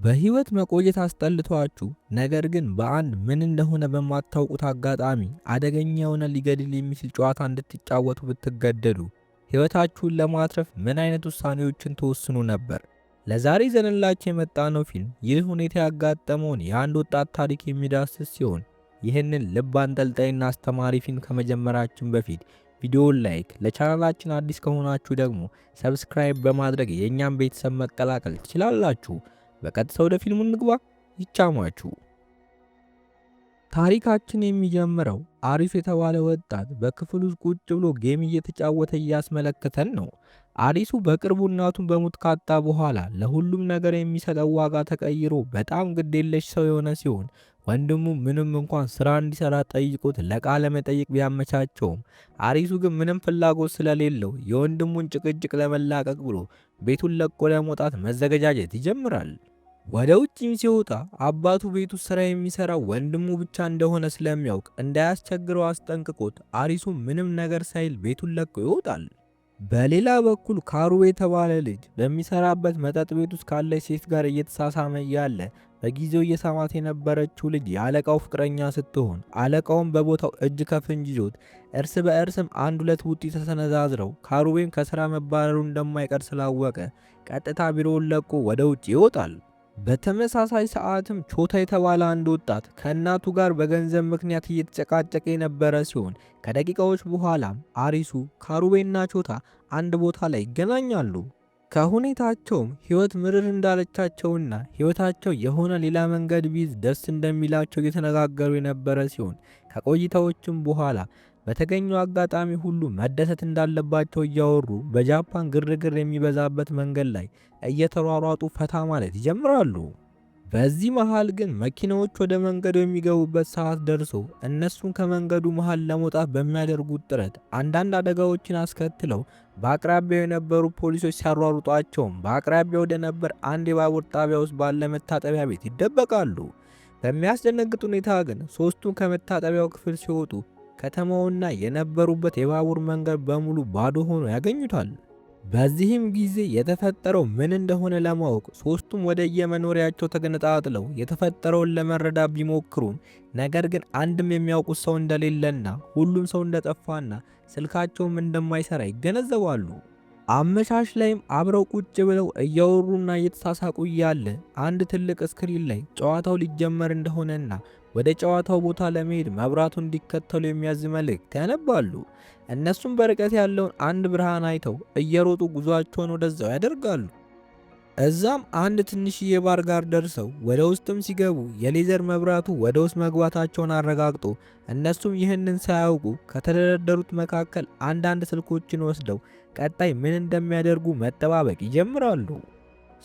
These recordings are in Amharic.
በህይወት መቆየት አስጠልቷችሁ ነገር ግን በአንድ ምን እንደሆነ በማታውቁት አጋጣሚ አደገኛ የሆነ ሊገድል የሚችል ጨዋታ እንድትጫወቱ ብትገደዱ ህይወታችሁን ለማትረፍ ምን አይነት ውሳኔዎችን ትወስኑ ነበር? ለዛሬ ይዘንላችሁ የመጣነው ፊልም ይህ ሁኔታ ያጋጠመውን የአንድ ወጣት ታሪክ የሚዳስስ ሲሆን፣ ይህንን ልብ አንጠልጣይና አስተማሪ ፊልም ከመጀመራችን በፊት ቪዲዮውን like፣ ለቻናላችን አዲስ ከሆናችሁ ደግሞ subscribe በማድረግ የእኛን ቤተሰብ መቀላቀል ትችላላችሁ። በቀጥታ ወደ ፊልሙ እንግባ። ይመቻችሁ። ታሪካችን የሚጀምረው አሪሱ የተባለ ወጣት በክፍል ውስጥ ቁጭ ብሎ game እየተጫወተ እያስመለከተን ነው። አሪሱ በቅርቡ እናቱን በሞት ካጣ በኋላ ለሁሉም ነገር የሚሰጠው ዋጋ ተቀይሮ በጣም ግዴለሽ ሰው የሆነ ሲሆን፣ ወንድሙ ምንም እንኳን ስራ እንዲሰራ ጠይቆት ለቃለ መጠይቅ ቢያመቻቸውም አሪሱ ግን ምንም ፍላጎት ስለሌለው የወንድሙን ጭቅጭቅ ለመላቀቅ ብሎ ቤቱን ለቆ ለመውጣት መዘገጃጀት ይጀምራል። ወደ ውጭም ሲወጣ አባቱ ቤቱ ስራ የሚሰራው ወንድሙ ብቻ እንደሆነ ስለሚያውቅ እንዳያስቸግረው አስጠንቅቆት አሪሱ ምንም ነገር ሳይል ቤቱን ለቆ ይወጣል። በሌላ በኩል ካሩቤ የተባለ ልጅ በሚሰራበት መጠጥ ቤት ውስጥ ካለች ሴት ጋር እየተሳሳመ እያለ በጊዜው እየሳማት የነበረችው ልጅ የአለቃው ፍቅረኛ ስትሆን፣ አለቃውም በቦታው እጅ ከፍንጅ ይዞት እርስ በእርስም አንድ ሁለት ቡጢ ተሰነዛዝረው ካሩቤም ከስራ መባረሩ እንደማይቀር ስላወቀ ቀጥታ ቢሮውን ለቆ ወደ ውጭ ይወጣል። በተመሳሳይ ሰዓትም ቾታ የተባለ አንድ ወጣት ከእናቱ ጋር በገንዘብ ምክንያት እየተጨቃጨቀ የነበረ ሲሆን፣ ከደቂቃዎች በኋላም አሪሱ፣ ካሩቤና ቾታ አንድ ቦታ ላይ ይገናኛሉ። ከሁኔታቸውም ሕይወት ምርር እንዳለቻቸውና ሕይወታቸው የሆነ ሌላ መንገድ ቢይዝ ደስ እንደሚላቸው እየተነጋገሩ የነበረ ሲሆን፣ ከቆይታዎችም በኋላ በተገኘው አጋጣሚ ሁሉ መደሰት እንዳለባቸው እያወሩ በጃፓን ግርግር የሚበዛበት መንገድ ላይ እየተሯሯጡ ፈታ ማለት ይጀምራሉ። በዚህ መሃል ግን መኪናዎች ወደ መንገዱ የሚገቡበት ሰዓት ደርሶ እነሱን ከመንገዱ መሃል ለመውጣት በሚያደርጉት ጥረት አንዳንድ አደጋዎችን አስከትለው በአቅራቢያው የነበሩ ፖሊሶች ሲያሯሩጧቸውም በአቅራቢያው ወደነበር አንድ የባቡር ጣቢያ ውስጥ ባለ መታጠቢያ ቤት ይደበቃሉ። በሚያስደነግጥ ሁኔታ ግን ሶስቱም ከመታጠቢያው ክፍል ሲወጡ ከተማውና የነበሩበት የባቡር መንገድ በሙሉ ባዶ ሆኖ ያገኙታል። በዚህም ጊዜ የተፈጠረው ምን እንደሆነ ለማወቅ ሶስቱም ወደ የመኖሪያቸው ተገነጣጥለው የተፈጠረውን ለመረዳት ቢሞክሩም፣ ነገር ግን አንድም የሚያውቁት ሰው እንደሌለና ሁሉም ሰው እንደጠፋና ስልካቸውም እንደማይሰራ ይገነዘባሉ። አመሻሽ ላይም አብረው ቁጭ ብለው እያወሩና እየተሳሳቁ እያለ አንድ ትልቅ screen ላይ ጨዋታው ሊጀመር እንደሆነና ወደ ጨዋታው ቦታ ለመሄድ መብራቱን እንዲከተሉ የሚያዝ መልእክት ያነባሉ። እነሱም በርቀት ያለውን አንድ ብርሃን አይተው እየሮጡ ጉዟቸውን ወደዛው ያደርጋሉ። እዛም አንድ ትንሽዬ ባር ጋር ደርሰው ወደ ውስጥም ሲገቡ የሌዘር መብራቱ ወደ ውስጥ መግባታቸውን አረጋግጦ እነሱም ይህንን ሳያውቁ ከተደረደሩት መካከል አንዳንድ ስልኮችን ወስደው ቀጣይ ምን እንደሚያደርጉ መጠባበቅ ይጀምራሉ።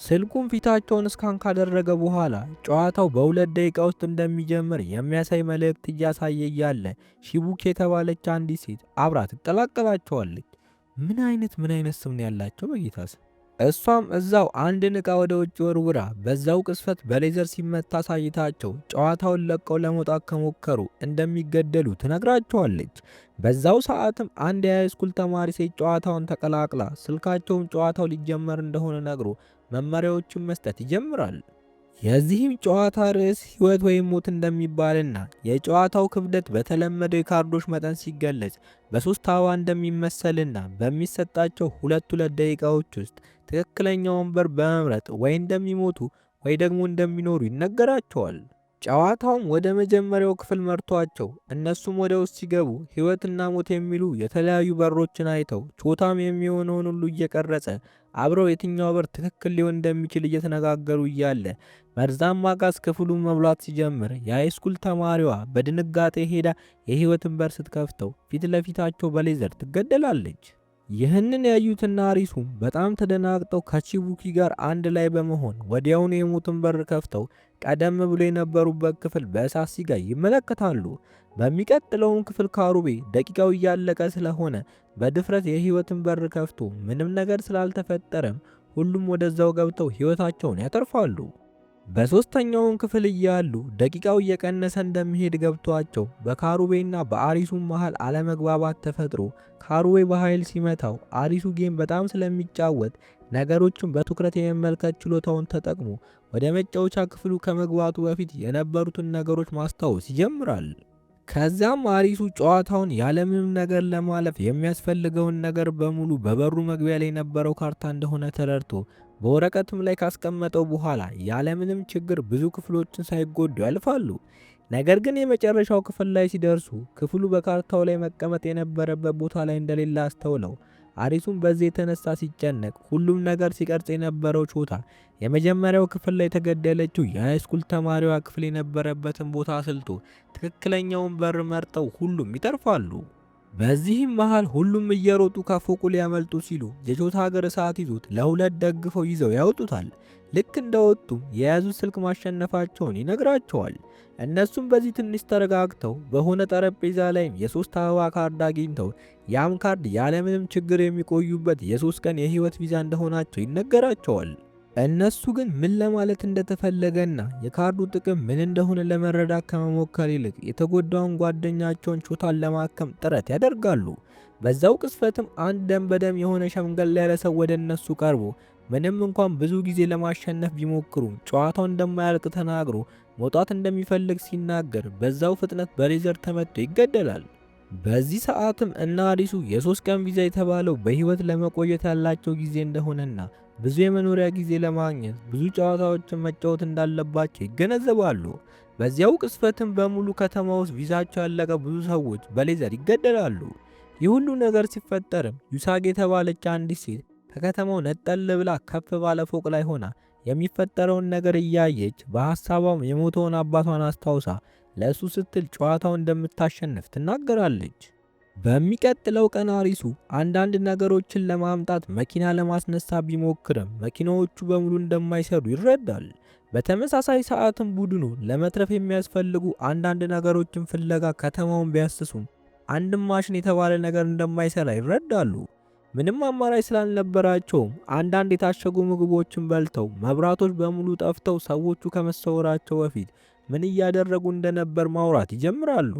ስልኩም ፊታቸውን scan ካደረገ በኋላ ጨዋታው በ2 ደቂቃ ውስጥ እንደሚጀምር የሚያሳይ መልእክት እያሳየ እያለ ሺቡኪ የተባለች አንዲት ሴት አብራ ትቀላቀላቸዋለች። ምን አይነት ምን አይነት ስም ነው ያላቸው በጌታ ስም! እሷም እዛው አንድን ዕቃ ወደ ውጭ ወርውራ በዛው ቅጽበት በሌዘር ሲመታ አሳይታቸው ጨዋታውን ለቀው ለመውጣት ከሞከሩ እንደሚገደሉ ትነግራቸዋለች። በዛው ሰዓትም አንድ የ high school ተማሪ ሴት ጨዋታውን ተቀላቅላ ስልካቸውም ጨዋታው ሊጀመር እንደሆነ ነግሮ መመሪያዎችን መስጠት ይጀምራል። የዚህም ጨዋታ ርዕስ ሕይወት ወይም ሞት እንደሚባልና የጨዋታው ክብደት በተለመደው የካርዶች መጠን ሲገለጽ በሶስት አበባ እንደሚመሰልና በሚሰጣቸው ሁለት ሁለት ደቂቃዎች ውስጥ ትክክለኛውን በር በመምረጥ ወይ እንደሚሞቱ ወይ ደግሞ እንደሚኖሩ ይነገራቸዋል። ጨዋታውም ወደ መጀመሪያው ክፍል መርቷቸው እነሱም ወደ ውስጥ ሲገቡ ሕይወትና ሞት የሚሉ የተለያዩ በሮችን አይተው ቾታም የሚሆነውን ሁሉ እየቀረጸ አብረው የትኛው በር ትክክል ሊሆን እንደሚችል እየተነጋገሩ እያለ መርዛማ ጋዝ ክፍሉን መብላት ሲጀምር የ high school ተማሪዋ በድንጋጤ ሄዳ የህይወትን በር ስትከፍተው ፊት ለፊታቸው በሌዘር ትገደላለች። ይህንን ያዩትና አሪሱም በጣም ተደናግጠው ከቺቡኪ ጋር አንድ ላይ በመሆን ወዲያውኑ የሞትን በር ከፍተው ቀደም ብሎ የነበሩበት ክፍል በእሳት ሲጋይ ይመለከታሉ። በሚቀጥለውም ክፍል ካሩቤ ደቂቃው እያለቀ ስለሆነ በድፍረት የህይወትን በር ከፍቶ ምንም ነገር ስላልተፈጠረም ሁሉም ወደዛው ገብተው ህይወታቸውን ያተርፋሉ። በሶስተኛውም ክፍል እያሉ ደቂቃው እየቀነሰ እንደሚሄድ ገብቷቸው በካሩቤና በአሪሱ መሃል አለመግባባት ተፈጥሮ ካሩቤ በኃይል ሲመታው አሪሱ game በጣም ስለሚጫወት ነገሮችን በትኩረት የመመልከት ችሎታውን ተጠቅሞ ወደ መጫወቻ ክፍሉ ከመግባቱ በፊት የነበሩትን ነገሮች ማስታወስ ይጀምራል። ከዛም አሪሱ ጨዋታውን ያለምንም ነገር ለማለፍ የሚያስፈልገውን ነገር በሙሉ በበሩ መግቢያ ላይ የነበረው ካርታ እንደሆነ ተረድቶ በወረቀትም ላይ ካስቀመጠው በኋላ ያለምንም ችግር ብዙ ክፍሎችን ሳይጎዱ ያልፋሉ። ነገር ግን የመጨረሻው ክፍል ላይ ሲደርሱ ክፍሉ በካርታው ላይ መቀመጥ የነበረበት ቦታ ላይ እንደሌለ አስተውለው አሪሱም በዚህ የተነሳ ሲጨነቅ ሁሉም ነገር ሲቀርጽ የነበረው ቾታ የመጀመሪያው ክፍል ላይ የተገደለችው የ high school ተማሪዋ ክፍል የነበረበትን ቦታ አስልቶ ትክክለኛውን በር መርጠው ሁሉም ይተርፋሉ። በዚህም መሃል ሁሉም እየሮጡ ከፎቁ ሊያመልጡ ሲሉ የቾታ እግር እሳት ይዞት ለሁለት ደግፈው ይዘው ያወጡታል። ልክ እንደወጡም የያዙት ስልክ ማሸነፋቸውን ይነግራቸዋል። እነሱም በዚህ ትንሽ ተረጋግተው በሆነ ጠረጴዛ ላይም የሶስት አበባ ካርድ አግኝተው ያም ካርድ ያለምንም ችግር የሚቆዩበት የ3 ቀን የህይወት ቪዛ እንደሆናቸው ይነገራቸዋል። እነሱ ግን ምን ለማለት እንደተፈለገና የካርዱ ጥቅም ምን እንደሆነ ለመረዳት ከመሞከር ይልቅ የተጎዳውን ጓደኛቸውን ቾታን ለማከም ጥረት ያደርጋሉ። በዛው ቅጽበትም አንድ ደም በደም የሆነ ሸምገል ያለ ሰው ወደ እነሱ ቀርቦ ምንም እንኳን ብዙ ጊዜ ለማሸነፍ ቢሞክሩም ጨዋታው እንደማያልቅ ተናግሮ መውጣት እንደሚፈልግ ሲናገር በዛው ፍጥነት በሌዘር ተመቶ ይገደላል። በዚህ ሰዓትም እነ አሪሱ የ3 ቀን ቪዛ የተባለው በህይወት ለመቆየት ያላቸው ጊዜ እንደሆነና ብዙ የመኖሪያ ጊዜ ለማግኘት ብዙ ጨዋታዎችን መጫወት እንዳለባቸው ይገነዘባሉ። በዚያው ቅጽበትም በሙሉ ከተማ ውስጥ ቪዛቸው ያለቀ ብዙ ሰዎች በሌዘር ይገደላሉ። ይህ ሁሉ ነገር ሲፈጠርም ዩሳጊ የተባለች አንዲት ሴት ከከተማው ነጠል ብላ ከፍ ባለ ፎቅ ላይ ሆና የሚፈጠረውን ነገር እያየች በሐሳቧም የሞተውን አባቷን አስታውሳ ለእሱ ስትል ጨዋታው እንደምታሸንፍ ትናገራለች። በሚቀጥለው ቀን አሪሱ አንዳንድ ነገሮችን ለማምጣት መኪና ለማስነሳት ቢሞክርም መኪናዎቹ በሙሉ እንደማይሰሩ ይረዳል። በተመሳሳይ ሰዓትም ቡድኑ ለመትረፍ የሚያስፈልጉ አንዳንድ ነገሮችን ፍለጋ ከተማውን ቢያስሱም አንድም ማሽን የተባለ ነገር እንደማይሰራ ይረዳሉ። ምንም አማራጭ ስላልነበራቸውም አንዳንድ የታሸጉ ምግቦችን በልተው መብራቶች በሙሉ ጠፍተው ሰዎቹ ከመሰወራቸው በፊት ምን እያደረጉ እንደነበር ማውራት ይጀምራሉ።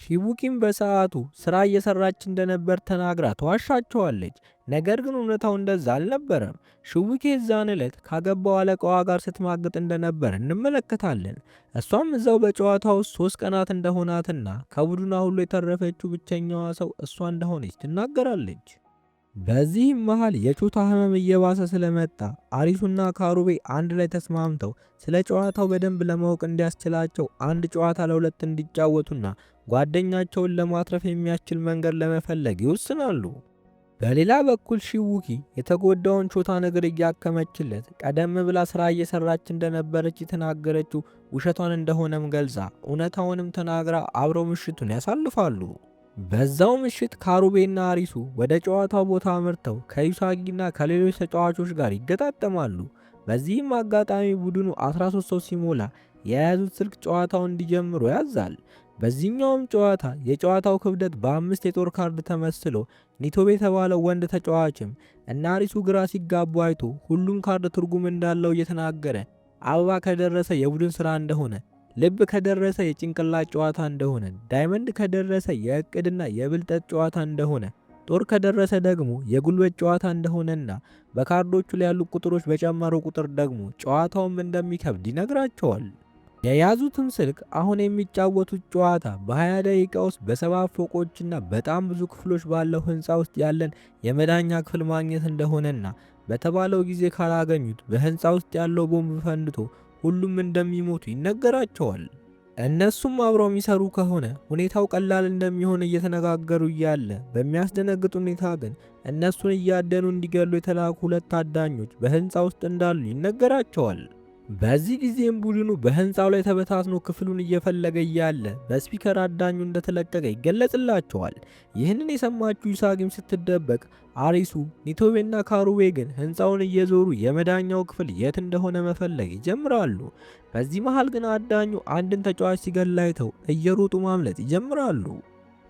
ሺቡኪም በሰዓቱ ስራ እየሰራች እንደነበር ተናግራ ተዋሻቸዋለች። ነገር ግን እውነታው እንደዛ አልነበረም። ሺቡኪ የዛን ዕለት ካገባው አለቃዋ ጋር ስትማግጥ እንደነበር እንመለከታለን። እሷም እዛው በጨዋታው ውስጥ 3 ቀናት እንደሆናትና ከቡድኗ ሁሉ የተረፈችው ብቸኛዋ ሰው እሷ እንደሆነች ትናገራለች። በዚህም መሃል የቾታ ህመም እየባሰ ስለመጣ አሪሱና ካሩቤ አንድ ላይ ተስማምተው ስለ ጨዋታው በደንብ ለማወቅ እንዲያስችላቸው አንድ ጨዋታ ለሁለት እንዲጫወቱና ጓደኛቸውን ለማትረፍ የሚያስችል መንገድ ለመፈለግ ይወስናሉ። በሌላ በኩል ሺቡኪ የተጎዳውን ቾታ ነገር እያከመችለት ቀደም ብላ ስራ እየሰራች እንደነበረች የተናገረችው ውሸቷን እንደሆነም ገልጻ እውነታውንም ተናግራ አብረው ምሽቱን ያሳልፋሉ። በዛው ምሽት ካሩቤና አሪሱ ወደ ጨዋታው ቦታ አምርተው ከዩሳጊና ከሌሎች ተጫዋቾች ጋር ይገጣጠማሉ። በዚህም አጋጣሚ ቡድኑ 13 ሰው ሲሞላ የያዙት ስልክ ጨዋታውን እንዲጀምሩ ያዛል። በዚህኛውም ጨዋታ የጨዋታው ክብደት በአምስት የጦር ካርድ ተመስሎ ኒቶቤ የተባለው ወንድ ተጫዋችም እና አሪሱ ግራ ሲጋቡ አይቶ ሁሉም ካርድ ትርጉም እንዳለው እየተናገረ አበባ ከደረሰ የቡድን ስራ እንደሆነ፣ ልብ ከደረሰ የጭንቅላት ጨዋታ እንደሆነ፣ diamond ከደረሰ የእቅድና የብልጠት ጨዋታ እንደሆነ፣ ጦር ከደረሰ ደግሞ የጉልበት ጨዋታ እንደሆነና በካርዶቹ ላይ ያሉ ቁጥሮች በጨመሩ ቁጥር ደግሞ ጨዋታውም እንደሚከብድ ይነግራቸዋል። የያዙትም ስልክ አሁን የሚጫወቱት ጨዋታ በ20 ደቂቃ ውስጥ በሰባት ፎቆችና በጣም ብዙ ክፍሎች ባለው ህንፃ ውስጥ ያለን የመዳኛ ክፍል ማግኘት እንደሆነና በተባለው ጊዜ ካላገኙት በህንፃ ውስጥ ያለው ቦምብ ፈንድቶ ሁሉም እንደሚሞቱ ይነገራቸዋል። እነሱም አብረው የሚሰሩ ከሆነ ሁኔታው ቀላል እንደሚሆን እየተነጋገሩ እያለ በሚያስደነግጥ ሁኔታ ግን እነሱን እያደኑ እንዲገሉ የተላኩ ሁለት አዳኞች በህንፃ ውስጥ እንዳሉ ይነገራቸዋል። በዚህ ጊዜም ቡድኑ በህንፃው ላይ ተበታትኖ ክፍሉን እየፈለገ እያለ በ speaker አዳኙ እንደተለቀቀ ይገለጽላቸዋል። ይህንን የሰማችው ዩሳጊም ስትደበቅ፣ አሪሱ፣ ኒቶቤና ካሩቤ ግን ህንፃውን እየዞሩ የመዳኛው ክፍል የት እንደሆነ መፈለግ ይጀምራሉ። በዚህ መሃል ግን አዳኙ አንድን ተጫዋች ሲገል አይተው እየሮጡ ማምለጥ ይጀምራሉ።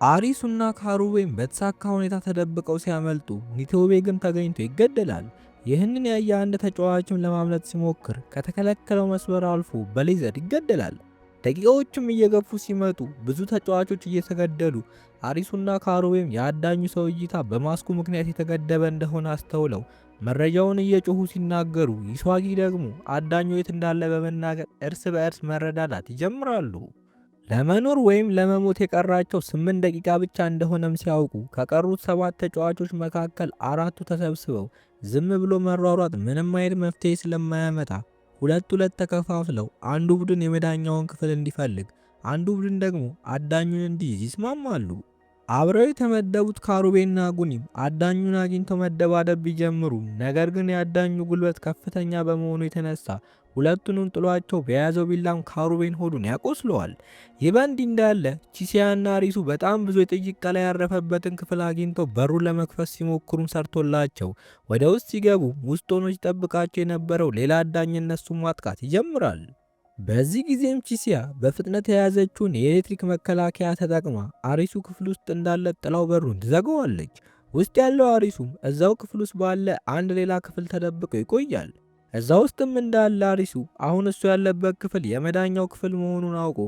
አሪሱና ካሩቤም በተሳካ ሁኔታ ተደብቀው ሲያመልጡ፣ ኒቶቤ ግን ተገኝቶ ይገደላል። ይህንን ያየ አንድ ተጫዋችም ለማምለጥ ሲሞክር ከተከለከለው መስመር አልፎ በሌዘር ይገደላል። ደቂቃዎችም እየገፉ ሲመጡ ብዙ ተጫዋቾች እየተገደሉ አሪሱና ካሩቤም የአዳኙ ሰው እይታ በማስኩ ምክንያት የተገደበ እንደሆነ አስተውለው መረጃውን እየጮሁ ሲናገሩ፣ ይሷጊ ደግሞ አዳኙ የት እንዳለ በመናገር እርስ በእርስ መረዳዳት ይጀምራሉ። ለመኖር ወይም ለመሞት የቀራቸው 8 ደቂቃ ብቻ እንደሆነም ሲያውቁ ከቀሩት ሰባት ተጫዋቾች መካከል አራቱ ተሰብስበው ዝም ብሎ መሯሯጥ ምንም አይነት መፍትሄ ስለማያመጣ ሁለት ሁለት ተከፋፍለው አንዱ ቡድን የመዳኛውን ክፍል እንዲፈልግ፣ አንዱ ቡድን ደግሞ አዳኙን እንዲይዝ ይስማማሉ። አብረው የተመደቡት ካሩቤና ጉኒም አዳኙን አግኝተው መደባደብ ቢጀምሩም ነገር ግን የአዳኙ ጉልበት ከፍተኛ በመሆኑ የተነሳ ሁለቱንም ጥሏቸው በያዘው ቢላም ካሩቤን ሆዱን ያቆስለዋል። ይህ በእንዲህ እንዳለ ቺሲያና አሪሱ በጣም ብዙ የጥይት ቀላ ያረፈበትን ክፍል አግኝተው በሩን ለመክፈት ሲሞክሩም ሰርቶላቸው ወደ ውስጥ ሲገቡ ውስጥ ሆኖ ሲጠብቃቸው የነበረው ሌላ አዳኝ እነሱን ማጥቃት ይጀምራል። በዚህ ጊዜም ቺሲያ በፍጥነት የያዘችውን የኤሌክትሪክ መከላከያ ተጠቅማ አሪሱ ክፍል ውስጥ እንዳለ ጥላው በሩን ትዘጋዋለች። ውስጥ ያለው አሪሱም እዛው ክፍል ውስጥ ባለ አንድ ሌላ ክፍል ተደብቆ ይቆያል። እዛ ውስጥም እንዳለ አሪሱ አሁን እሱ ያለበት ክፍል የመዳኛው ክፍል መሆኑን አውቆ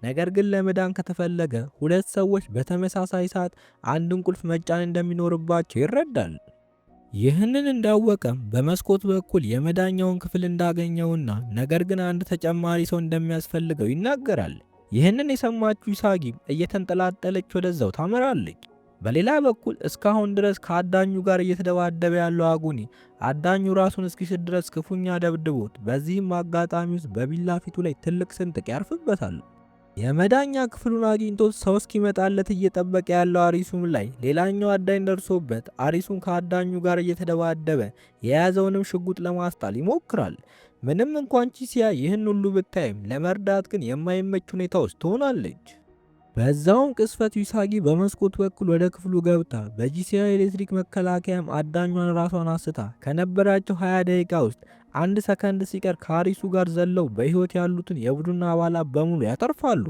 ነገር ግን ለመዳን ከተፈለገ ሁለት ሰዎች በተመሳሳይ ሰዓት አንድን ቁልፍ መጫን እንደሚኖርባቸው ይረዳል። ይህንን እንዳወቀም በመስኮት በኩል የመዳኛውን ክፍል እንዳገኘውና ነገር ግን አንድ ተጨማሪ ሰው እንደሚያስፈልገው ይናገራል። ይህንን የሰማችው ኢሳጊም እየተንጠላጠለች ወደዛው ታመራለች። በሌላ በኩል እስካሁን ድረስ ከአዳኙ ጋር እየተደባደበ ያለው አጉኒ አዳኙ ራሱን እስኪስት ድረስ ክፉኛ ደብድቦት በዚህም አጋጣሚ ውስጥ በቢላ ፊቱ ላይ ትልቅ ስንጥቅ ያርፍበታል። የመዳኛ ክፍሉን አግኝቶ ሰው እስኪመጣለት እየጠበቀ ያለው አሪሱም ላይ ሌላኛው አዳኝ ደርሶበት አሪሱም ከአዳኙ ጋር እየተደባደበ የያዘውንም ሽጉጥ ለማስጣል ይሞክራል። ምንም እንኳን ቺሲያ ይህን ሁሉ ብታይም ለመርዳት ግን የማይመች ሁኔታ ውስጥ ትሆናለች። በዛውም ቅስፈት ዩሳጊ በመስኮት በኩል ወደ ክፍሉ ገብታ በጂሲያ ኤሌክትሪክ መከላከያም አዳኟን ራሷን አስታ ከነበራቸው 20 ደቂቃ ውስጥ 1 ሰከንድ ሲቀር ከአሪሱ ጋር ዘለው በሕይወት ያሉትን የቡድን አባላት በሙሉ ያተርፋሉ።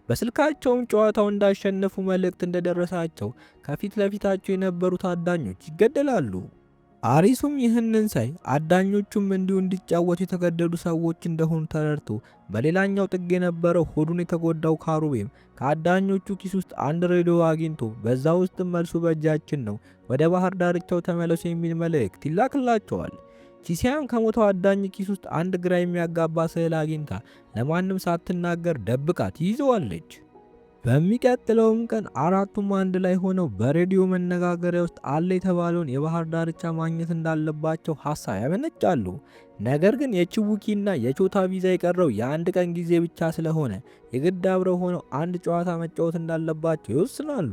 በስልካቸውም ጨዋታው እንዳሸነፉ መልእክት እንደደረሳቸው ከፊት ለፊታቸው የነበሩት አዳኞች ይገደላሉ። አሪሱም ይህንን ሳይ አዳኞቹም እንዲሁ እንዲጫወቱ የተገደዱ ሰዎች እንደሆኑ ተረድቶ በሌላኛው ጥግ የነበረው ሆዱን የተጎዳው ካሩቤም ከአዳኞቹ ኪስ ውስጥ አንድ ሬዲዮ አግኝቶ በዛ ውስጥም መልሱ በእጃችን ነው፣ ወደ ባህር ዳርቻው ተመለሱ የሚል መልእክት ይላክላቸዋል። ቺሲያም ከሞተው አዳኝ ኪስ ውስጥ አንድ ግራ የሚያጋባ ስዕል አግኝታ ለማንም ሳትናገር ደብቃ ትይዘዋለች። በሚቀጥለውም ቀን አራቱም አንድ ላይ ሆነው በሬዲዮ መነጋገሪያ ውስጥ አለ የተባለውን የባህር ዳርቻ ማግኘት እንዳለባቸው ሀሳብ ያመነጫሉ። ነገር ግን የቺቡኪና የቾታ ቪዛ የቀረው የአንድ ቀን ጊዜ ብቻ ስለሆነ የግድ አብረው ሆነው አንድ ጨዋታ መጫወት እንዳለባቸው ይወስናሉ።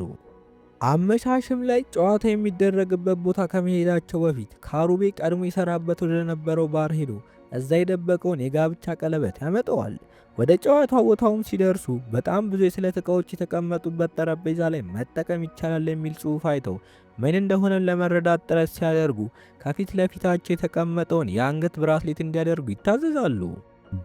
አመሻሽም ላይ ጨዋታ የሚደረግበት ቦታ ከመሄዳቸው በፊት ካሩቤ ቀድሞ ይሰራበት ወደነበረው ባር ሄዶ እዛ የደበቀውን የጋብቻ ቀለበት ያመጣዋል። ወደ ጨዋታው ቦታውም ሲደርሱ በጣም ብዙ የስለት ዕቃዎች የተቀመጡበት ጠረጴዛ ላይ መጠቀም ይቻላል የሚል ጽሑፍ አይተው ምን እንደሆነ ለመረዳት ጥረት ሲያደርጉ ከፊት ለፊታቸው የተቀመጠውን የአንገት bracelet እንዲያደርጉ ይታዘዛሉ።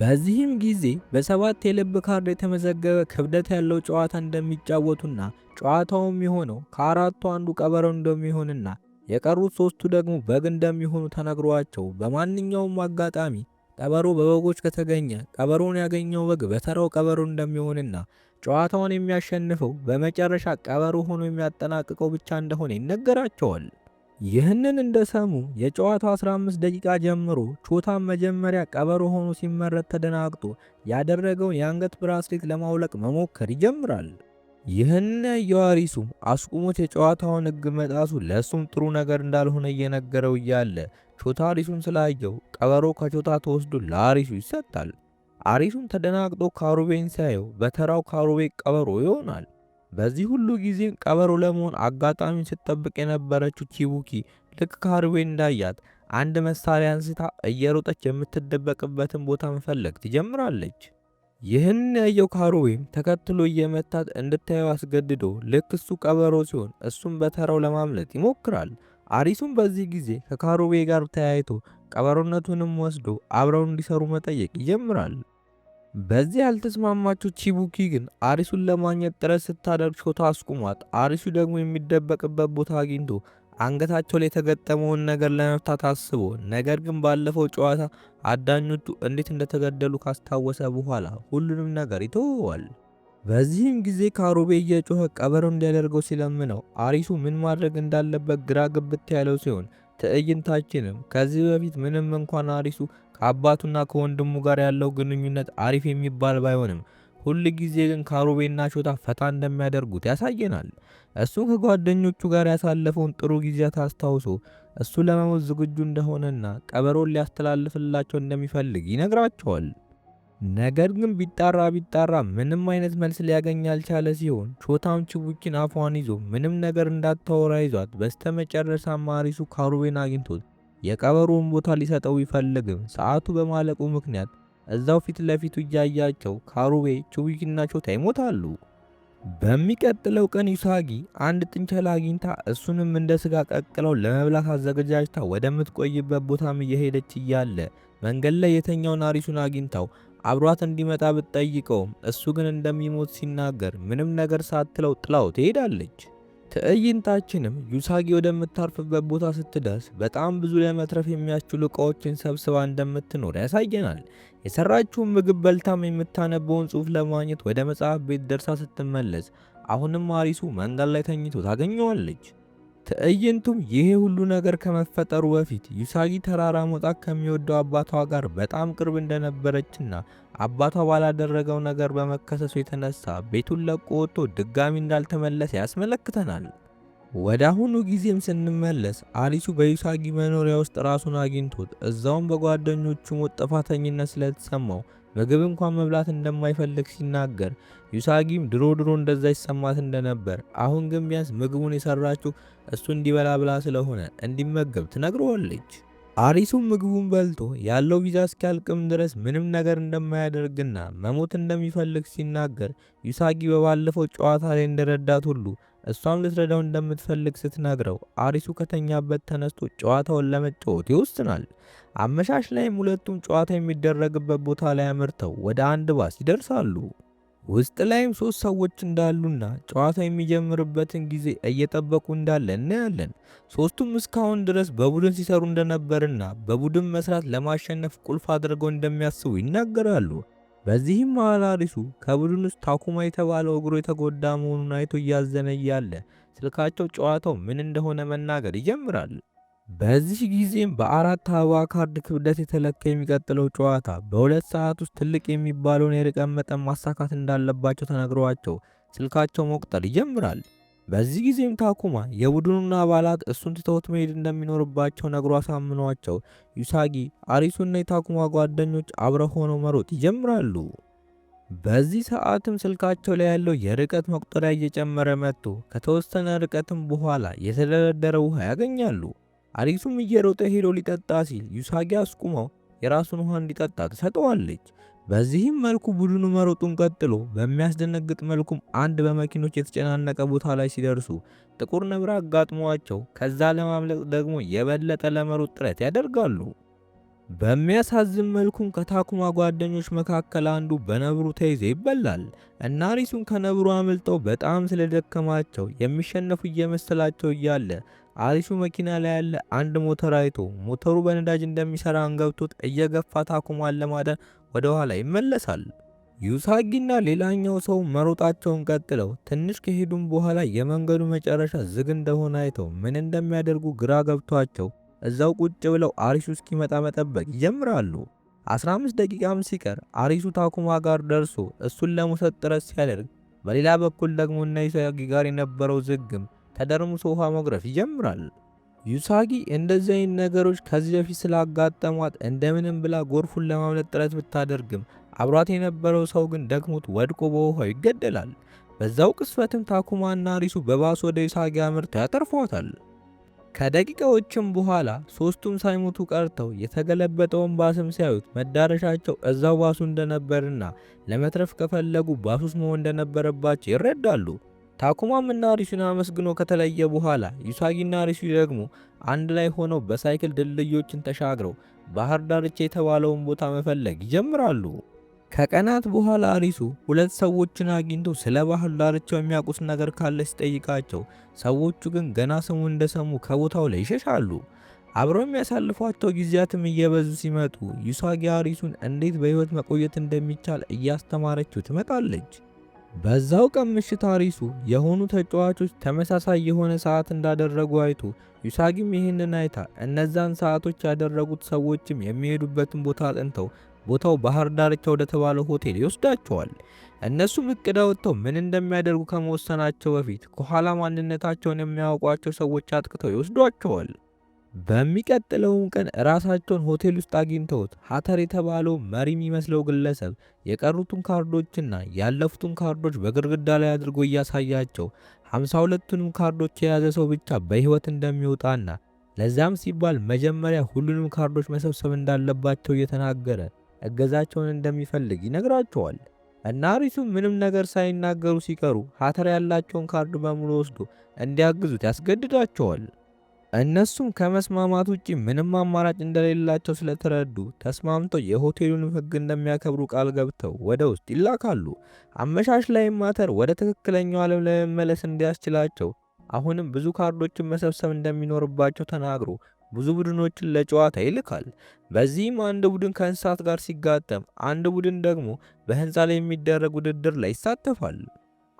በዚህም ጊዜ በሰባት የልብ ካርድ የተመዘገበ ክብደት ያለው ጨዋታ እንደሚጫወቱና ጨዋታውም የሆነው ከአራቱ አንዱ ቀበሮ እንደሚሆንና የቀሩት ሶስቱ ደግሞ በግ እንደሚሆኑ ተነግሯቸው በማንኛውም አጋጣሚ ቀበሮ በበጎች ከተገኘ ቀበሮን ያገኘው በግ በተራው ቀበሮ እንደሚሆንና ጨዋታውን የሚያሸንፈው በመጨረሻ ቀበሮ ሆኖ የሚያጠናቅቀው ብቻ እንደሆነ ይነገራቸዋል። ይህንን እንደሰሙ የጨዋታው 15 ደቂቃ ጀምሮ ቾታን መጀመሪያ ቀበሮ ሆኖ ሲመረጥ ተደናግጦ ያደረገውን የአንገት bracelet ለማውለቅ መሞከር ይጀምራል። ይህንን ያየው አሪሱም አስቁሞት የጨዋታውን ሕግ መጣሱ ለእሱም ጥሩ ነገር እንዳልሆነ እየነገረው እያለ ቾታ አሪሱን ስላየው ቀበሮ ከቾታ ተወስዶ ለአሪሱ ይሰጣል። አሪሱም ተደናግጦ ካሩቤን ሲያየው በተራው ካሩቤ ቀበሮ ይሆናል። በዚህ ሁሉ ጊዜ ቀበሮ ለመሆን አጋጣሚውን ስትጠብቅ የነበረችው ቺቡኪ ልክ ካሩቤን እንዳያት አንድ መሳሪያ አንስታ እየሮጠች የምትደበቅበትን ቦታ መፈለግ ትጀምራለች። ይህን ያየው ካሩቤም ተከትሎ እየመታት እንድታየው አስገድዶ ልክ እሱ ቀበሮ ሲሆን እሱም በተራው ለማምለጥ ይሞክራል። አሪሱም በዚህ ጊዜ ከካሩቤ ጋር ተያይቶ ቀበሮነቱንም ወስዶ አብረው እንዲሰሩ መጠየቅ ይጀምራል። በዚህ ያልተስማማችው ቺቡኪ ግን አሪሱን ለማግኘት ጥረት ስታደርግ ሾታ አስቁሟት፣ አሪሱ ደግሞ የሚደበቅበት ቦታ አግኝቶ አንገታቸው ላይ የተገጠመውን ነገር ለመፍታት አስቦ ነገር ግን ባለፈው ጨዋታ አዳኞቹ እንዴት እንደተገደሉ ካስታወሰ በኋላ ሁሉንም ነገር ይተወዋል። በዚህም ጊዜ ካሩቤ እየጮኸ ቀበሮ እንዲያደርገው ሲለምነው አሪሱ ምን ማድረግ እንዳለበት ግራ ግብት ያለው ሲሆን፣ ትዕይንታችንም ከዚህ በፊት ምንም እንኳን አሪሱ ከአባቱና ከወንድሙ ጋር ያለው ግንኙነት አሪፍ የሚባል ባይሆንም ሁል ጊዜ ግን ካሩቤና ሾታ ፈታ እንደሚያደርጉት ያሳየናል። እሱ ከጓደኞቹ ጋር ያሳለፈውን ጥሩ ጊዜያት አስታውሶ እሱ ለመሞት ዝግጁ እንደሆነና ቀበሮን ሊያስተላልፍላቸው እንደሚፈልግ ይነግራቸዋል። ነገር ግን ቢጣራ ቢጣራ ምንም አይነት መልስ ሊያገኝ ያልቻለ ሲሆን፣ ቾታም ችቡኪን አፏን ይዞ ምንም ነገር እንዳታወራ ይዟት፣ በስተመጨረሻም አሪሱ ካሩቤን አግኝቶት የቀበሮውን ቦታ ሊሰጠው ቢፈልግም ሰዓቱ በማለቁ ምክንያት እዛው ፊት ለፊቱ እያያቸው ካሩቤ፣ ቹቢኪና ቾታ ይሞታሉ። በሚቀጥለው ቀን ዩሳጊ አንድ ጥንቸል አግኝታ እሱንም እንደ ስጋ ቀቅለው ለመብላት አዘገጃጅታ ወደምትቆይበት ቦታም እየሄደች እያለ መንገድ ላይ የተኛውን አሪሱን አግኝታው አብሯት እንዲመጣ ብትጠይቀውም እሱ ግን እንደሚሞት ሲናገር ምንም ነገር ሳትለው ጥላው ትሄዳለች። ትዕይንታችንም ዩሳጊ ወደምታርፍበት ቦታ ስትደርስ በጣም ብዙ ለመትረፍ የሚያስችሉ እቃዎችን ሰብስባ እንደምትኖር ያሳየናል። የሰራችውን ምግብ በልታም የምታነበውን ጽሑፍ ለማግኘት ወደ መጽሐፍ ቤት ደርሳ ስትመለስ አሁንም አሪሱ መንገድ ላይ ተኝቶ ታገኘዋለች። ትዕይንቱም ይሄ ሁሉ ነገር ከመፈጠሩ በፊት ዩሳጊ ተራራ መውጣት ከሚወደው አባቷ ጋር በጣም ቅርብ እንደነበረችና አባቷ ባላደረገው ነገር በመከሰሱ የተነሳ ቤቱን ለቆ ወጥቶ ድጋሚ እንዳልተመለሰ ያስመለክተናል። ወደ አሁኑ ጊዜም ስንመለስ አሪሱ በዩሳጊ መኖሪያ ውስጥ ራሱን አግኝቶት እዛውም በጓደኞቹ ሞት ጥፋተኝነት ስለተሰማው ምግብ እንኳን መብላት እንደማይፈልግ ሲናገር፣ ዩሳጊም ድሮ ድሮ እንደዛ ይሰማት እንደነበር አሁን ግን ቢያንስ ምግቡን የሰራችው እሱ እንዲበላ ብላ ስለሆነ እንዲመገብ ትነግረዋለች። አሪሱም ምግቡን በልቶ ያለው ቪዛ እስኪያልቅም ድረስ ምንም ነገር እንደማያደርግና መሞት እንደሚፈልግ ሲናገር፣ ዩሳጊ በባለፈው ጨዋታ ላይ እንደረዳት ሁሉ እሷም ልትረዳው እንደምትፈልግ ስትነግረው አሪሱ ከተኛበት ተነስቶ ጨዋታውን ለመጫወት ይወስናል። አመሻሽ ላይም ሁለቱም ጨዋታ የሚደረግበት ቦታ ላይ አምርተው ወደ አንድ ባስ ይደርሳሉ። ውስጥ ላይም ሶስት ሰዎች እንዳሉና ጨዋታው የሚጀምርበትን ጊዜ እየጠበቁ እንዳለ እናያለን። ሶስቱም እስካሁን ድረስ በቡድን ሲሰሩ እንደነበርና በቡድን መስራት ለማሸነፍ ቁልፍ አድርገው እንደሚያስቡ ይናገራሉ። በዚህም መሃል አሪሱ ከቡድን ውስጥ ታኩማ የተባለው እግሩ የተጎዳ መሆኑን አይቶ እያዘነ እያለ ስልካቸው ጨዋታው ምን እንደሆነ መናገር ይጀምራል። በዚህ ጊዜም በአራት አበባ ካርድ ክብደት የተለካ የሚቀጥለው ጨዋታ በ2 ሰዓት ውስጥ ትልቅ የሚባለውን የርቀት መጠን ማሳካት እንዳለባቸው ተነግሯቸው ስልካቸው መቁጠር ይጀምራል። በዚህ ጊዜም ታኩማ የቡድኑን አባላት እሱን ትተውት መሄድ እንደሚኖርባቸው ነግሮ አሳምኗቸው ዩሳጊ፣ አሪሱና የታኩማ ጓደኞች አብረው ሆነው መሮጥ ይጀምራሉ። በዚህ ሰዓትም ስልካቸው ላይ ያለው የርቀት መቁጠሪያ እየጨመረ መጥቶ ከተወሰነ ርቀትም በኋላ የተደረደረ ውሃ ያገኛሉ። አሪሱም እየሮጠ ሄዶ ሊጠጣ ሲል ዩሳጊ አስቁመው የራሱን ውሃ እንዲጠጣ ትሰጠዋለች። በዚህም መልኩ ቡድኑ መሮጡን ቀጥሎ በሚያስደነግጥ መልኩም አንድ በመኪኖች የተጨናነቀ ቦታ ላይ ሲደርሱ ጥቁር ነብር አጋጥሟቸው ከዛ ለማምለጥ ደግሞ የበለጠ ለመሮጥ ጥረት ያደርጋሉ። በሚያሳዝን መልኩም ከታኩማ ጓደኞች መካከል አንዱ በነብሩ ተይዞ ይበላል እና አሪሱን ከነብሩ አምልጠው በጣም ስለደከማቸው የሚሸነፉ እየመሰላቸው እያለ አሪሱ መኪና ላይ ያለ አንድ ሞተር አይቶ ሞተሩ በነዳጅ እንደሚሰራ አንገብቶት እየገፋ ታኩማን ለማዳን ወደ ኋላ ይመለሳል። ዩሳጊና ሌላኛው ሰው መሮጣቸውን ቀጥለው ትንሽ ከሄዱም በኋላ የመንገዱ መጨረሻ ዝግ እንደሆነ አይተው ምን እንደሚያደርጉ ግራ ገብቷቸው እዛው ቁጭ ብለው አሪሱ እስኪመጣ መጠበቅ ይጀምራሉ። 15 ደቂቃም ሲቀር አሪሱ ታኩማ ጋር ደርሶ እሱን ለመውሰድ ጥረት ሲያደርግ፣ በሌላ በኩል ደግሞ እነ ዩሳጊ ጋር የነበረው ዝግም ተደርምሶ ውሃ መጉረፍ ይጀምራል። ዩሳጊ እንደዚህ አይነት ነገሮች ከዚህ በፊት ስላጋጠሟት እንደምንም ብላ ጎርፉን ለማምለጥ ጥረት ብታደርግም አብሯት የነበረው ሰው ግን ደክሞት ወድቆ በውሃው ይገደላል። በዛው ቅስፈትም ታኩማና አሪሱ በባስ ወደ ዩሳጊ አምርተው ያተርፏታል። ከደቂቃዎችም በኋላ ሶስቱም ሳይሞቱ ቀርተው የተገለበጠውን ባስም ሲያዩት መዳረሻቸው እዛው ባሱ እንደነበርና ለመትረፍ ከፈለጉ ባሱስ መሆን እንደነበረባቸው ይረዳሉ። ታኩማም እና አሪሱን አመስግኖ ከተለየ በኋላ ዩሳጊና አሪሱ ደግሞ አንድ ላይ ሆነው በሳይክል ድልድዮችን ተሻግረው ባህር ዳርቻ የተባለውን ቦታ መፈለግ ይጀምራሉ። ከቀናት በኋላ አሪሱ ሁለት ሰዎችን አግኝቶ ስለ ባህር ዳርቻው የሚያውቁት ነገር ካለ ሲጠይቃቸው ሰዎቹ ግን ገና ስሙን እንደሰሙ ከቦታው ላይ ይሸሻሉ። አብረው የሚያሳልፏቸው ጊዜያትም እየበዙ ሲመጡ ዩሳጊ አሪሱን እንዴት በህይወት መቆየት እንደሚቻል እያስተማረችው ትመጣለች። በዛው ቀን ምሽት አሪሱ የሆኑ ተጫዋቾች ተመሳሳይ የሆነ ሰዓት እንዳደረጉ አይቶ ዩሳጊም ይህንን አይታ እነዛን ሰዓቶች ያደረጉት ሰዎችም የሚሄዱበትን ቦታ አጥንተው ቦታው ባህር ዳርቻ ወደ ተባለው ሆቴል ይወስዳቸዋል። እነሱም እቅድ አውጥተው ምን እንደሚያደርጉ ከመወሰናቸው በፊት ከኋላ ማንነታቸውን የሚያውቋቸው ሰዎች አጥቅተው ይወስዷቸዋል። በሚቀጥለውም ቀን ራሳቸውን ሆቴል ውስጥ አግኝተውት ሀተር የተባለው መሪ የሚመስለው ግለሰብ የቀሩትን ካርዶችና ያለፉትን ካርዶች በግድግዳ ላይ አድርጎ እያሳያቸው 52ቱንም ካርዶች የያዘ ሰው ብቻ በህይወት እንደሚወጣና ለዛም ሲባል መጀመሪያ ሁሉንም ካርዶች መሰብሰብ እንዳለባቸው እየተናገረ እገዛቸውን እንደሚፈልግ ይነግራቸዋል። እና አሪሱ ምንም ነገር ሳይናገሩ ሲቀሩ ሀተር ያላቸውን ካርድ በሙሉ ወስዶ እንዲያግዙት ያስገድዳቸዋል። እነሱም ከመስማማት ውጪ ምንም አማራጭ እንደሌላቸው ስለተረዱ ተስማምተው የሆቴሉን ሕግ እንደሚያከብሩ ቃል ገብተው ወደ ውስጥ ይላካሉ። አመሻሽ ላይም ሀተር ወደ ትክክለኛው ዓለም ለመመለስ እንዲያስችላቸው አሁንም ብዙ ካርዶችን መሰብሰብ እንደሚኖርባቸው ተናግሮ ብዙ ቡድኖችን ለጨዋታ ይልካል። በዚህም አንድ ቡድን ከእንስሳት ጋር ሲጋጠም፣ አንድ ቡድን ደግሞ በህንፃ ላይ የሚደረግ ውድድር ላይ ይሳተፋል።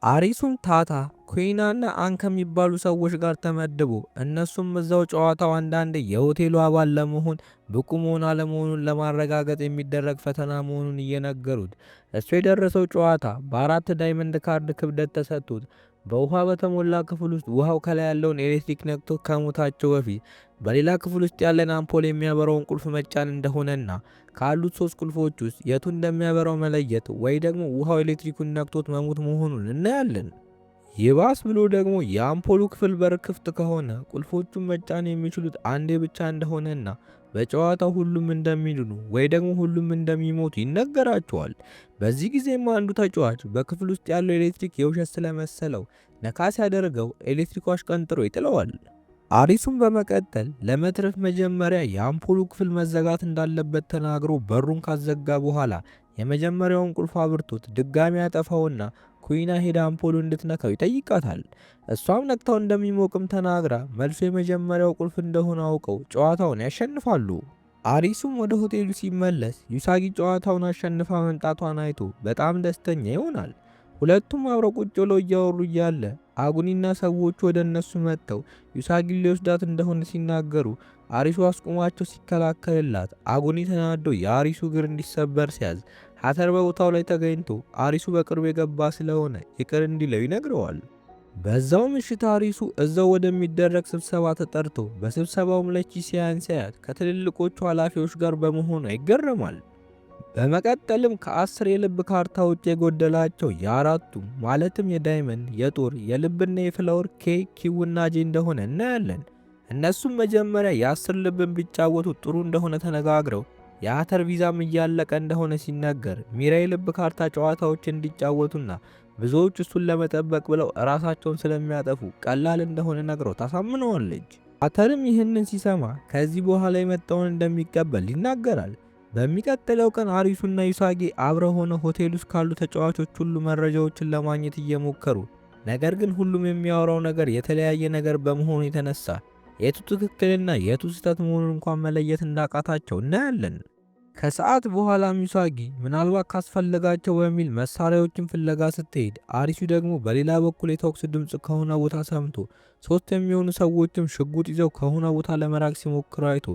አሪሱም ታታ ኩዊናና አን ከሚባሉ ሰዎች ጋር ተመድቦ እነሱም እዛው ጨዋታው አንዳንድ የሆቴሉ አባል ለመሆን ብቁ መሆን አለመሆኑን ለማረጋገጥ የሚደረግ ፈተና መሆኑን እየነገሩት እሱ የደረሰው ጨዋታ በአራት diamond ካርድ ክብደት ተሰጥቶት በውሃ በተሞላ ክፍል ውስጥ ውሃው ከላይ ያለውን ኤሌክትሪክ ነክቶ ከሞታቸው በፊት በሌላ ክፍል ውስጥ ያለን አምፖል የሚያበራውን ቁልፍ መጫን እንደሆነና ካሉት ሶስት ቁልፎች ውስጥ የቱ እንደሚያበራው መለየት ወይ ደግሞ ውሃው ኤሌክትሪኩን ነክቶት መሞት መሆኑን እናያለን። ይባስ ብሎ ደግሞ የአምፖሉ ክፍል በር ክፍት ከሆነ ቁልፎቹን መጫን የሚችሉት አንዴ ብቻ እንደሆነና በጨዋታው ሁሉም እንደሚድኑ ወይ ደግሞ ሁሉም እንደሚሞቱ ይነገራቸዋል። በዚህ ጊዜም አንዱ ተጫዋች በክፍል ውስጥ ያለው ኤሌክትሪክ የውሸት ስለመሰለው ነካ ሲያደርገው ኤሌክትሪኩ አሽቀንጥሮ ይጥለዋል። አሪሱም በመቀጠል ለመትረፍ መጀመሪያ የአምፖሉ ክፍል መዘጋት እንዳለበት ተናግሮ በሩን ካዘጋ በኋላ የመጀመሪያውን ቁልፍ አብርቶት ድጋሚ ያጠፋውና ኩዊና ሄዳ አምፖሉ እንድትነካው ይጠይቃታል። እሷም ነክታው እንደሚሞቅም ተናግራ መልሶ የመጀመሪያው ቁልፍ እንደሆነ አውቀው ጨዋታውን ያሸንፋሉ። አሪሱም ወደ ሆቴሉ ሲመለስ ዩሳጊ ጨዋታውን አሸንፋ መምጣቷን አይቶ በጣም ደስተኛ ይሆናል። ሁለቱም አብረው ቁጭ ብለው እያወሩ እያለ አጉኒና ሰዎቹ ወደ እነሱ መጥተው ዩሳጊን ሊወስዳት እንደሆነ ሲናገሩ አሪሱ አስቁማቸው ሲከላከልላት አጉኒ ተናዶ የአሪሱ እግር እንዲሰበር ሲያዝ ሀተር በቦታው ላይ ተገኝቶ አሪሱ በቅርቡ የገባ ስለሆነ ይቅር እንዲለው ይነግረዋል። በዛው ምሽት አሪሱ እዛው ወደሚደረግ ስብሰባ ተጠርቶ በስብሰባውም ላይ ቺሲያን ሲያያት ከትልልቆቹ ኃላፊዎች ጋር በመሆኗ ይገረማል። በመቀጠልም ከ10 የልብ ካርታ ውጭ የጎደላቸው የአራቱ ማለትም የ diamond፣ የጦር፣ የልብና የ flower K፣ Q እና J እንደሆነ እናያለን። እነሱም መጀመሪያ የ10 ልብን ቢጫወቱ ጥሩ እንደሆነ ተነጋግረው የአተር ቪዛም እያለቀ እንደሆነ ሲነገር ሚራ የልብ ካርታ ጨዋታዎች እንዲጫወቱና ብዙዎች እሱን ለመጠበቅ ብለው ራሳቸውን ስለሚያጠፉ ቀላል እንደሆነ ነግረው ታሳምነዋለች። አተርም ይህንን ሲሰማ ከዚህ በኋላ የመጣውን እንደሚቀበል ይናገራል። በሚቀጥለው ቀን አሪሱና ዩሳጊ አብረው ሆነው ሆቴል ውስጥ ካሉ ተጫዋቾች ሁሉ መረጃዎችን ለማግኘት እየሞከሩ ነገር ግን ሁሉም የሚያወራው ነገር የተለያየ ነገር በመሆኑ የተነሳ የቱ ትክክልና የቱ ስህተት መሆኑን እንኳን መለየት እንዳቃታቸው እናያለን። ከሰዓት በኋላም ዩሳጊ ምናልባት ካስፈለጋቸው በሚል መሳሪያዎችን ፍለጋ ስትሄድ አሪሱ ደግሞ በሌላ በኩል የተኩስ ድምፅ ከሆነ ቦታ ሰምቶ ሶስት የሚሆኑ ሰዎችም ሽጉጥ ይዘው ከሆነ ቦታ ለመራቅ ሲሞክሩ አይቶ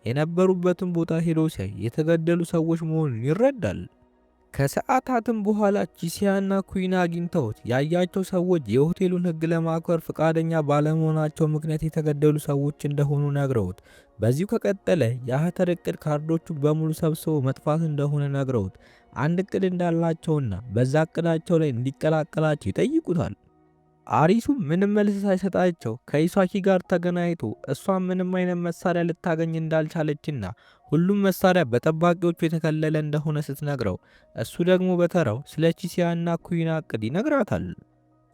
የነበሩበትን ቦታ ሄዶ ሲያይ የተገደሉ ሰዎች መሆኑን ይረዳል። ከሰዓታትም በኋላ ቺሲያና ኩዊና አግኝተውት ያያቸው ሰዎች የሆቴሉን ሕግ ለማክበር ፈቃደኛ ባለመሆናቸው ምክንያት የተገደሉ ሰዎች እንደሆኑ ነግረውት በዚሁ ከቀጠለ የሀተር እቅድ ካርዶቹ በሙሉ ሰብስቦ መጥፋት እንደሆነ ነግረውት አንድ እቅድ እንዳላቸውና በዛ እቅዳቸው ላይ እንዲቀላቀላቸው ይጠይቁታል። አሪሱ ምንም መልስ ሳይሰጣቸው ከኢሳኪ ጋር ተገናኝቶ እሷ ምንም አይነት መሳሪያ ልታገኝ እንዳልቻለችና ሁሉም መሳሪያ በጠባቂዎቹ የተከለለ እንደሆነ ስትነግረው እሱ ደግሞ በተራው ስለ ቺሲያና ኩዊና እቅድ ይነግራታል።